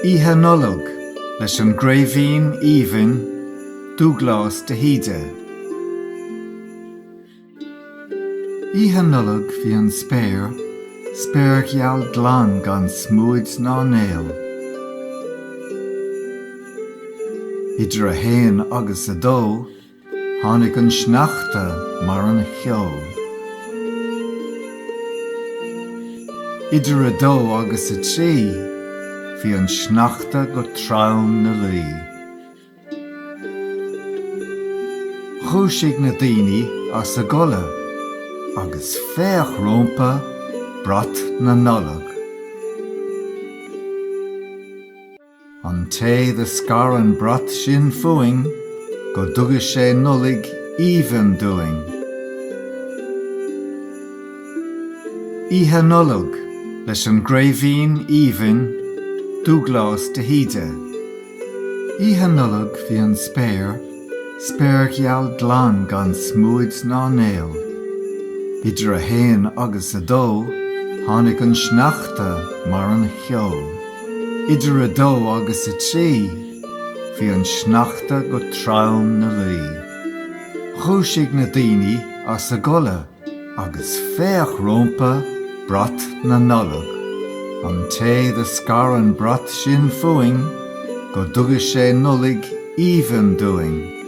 Oíche Nollag leis an gCraoibhín Aoibhinn, Dúghlás de hÍde. Oíche Nollag bhí an spéir, spéir gheal glan gan smúid ná néal. Idir a haon agus a dó, Tháinig an sneachta mar an cheo. Idir a dó agus a trí, bhí an sneachta go trom 'na luí. Dhúisigh na daoine as a gcodladh agus féach rómpa, brat na Nollag. An té do scar an brat sin fúinn, go dtuga sé Nollaig aoibhinn dúinn. Oíche Nollag leis an gCraoibhín Aoibhinn, Dúghlás de hÍde. Oíche Nollag bhí an spéir, spéir gheal glan gan smúid ná néal. Idir a haon agus a dó, tháinig an sneachta mar an cheo. Idir a dó agus a trí, bhí an sneachta go trom 'na luí. Dhúisigh na daoine as a gcodladh agus féach rómpa, brat na Nollag. An té do scar an brat sin fúinn, go dtuga sé Nollaig aoibhinn dúinn.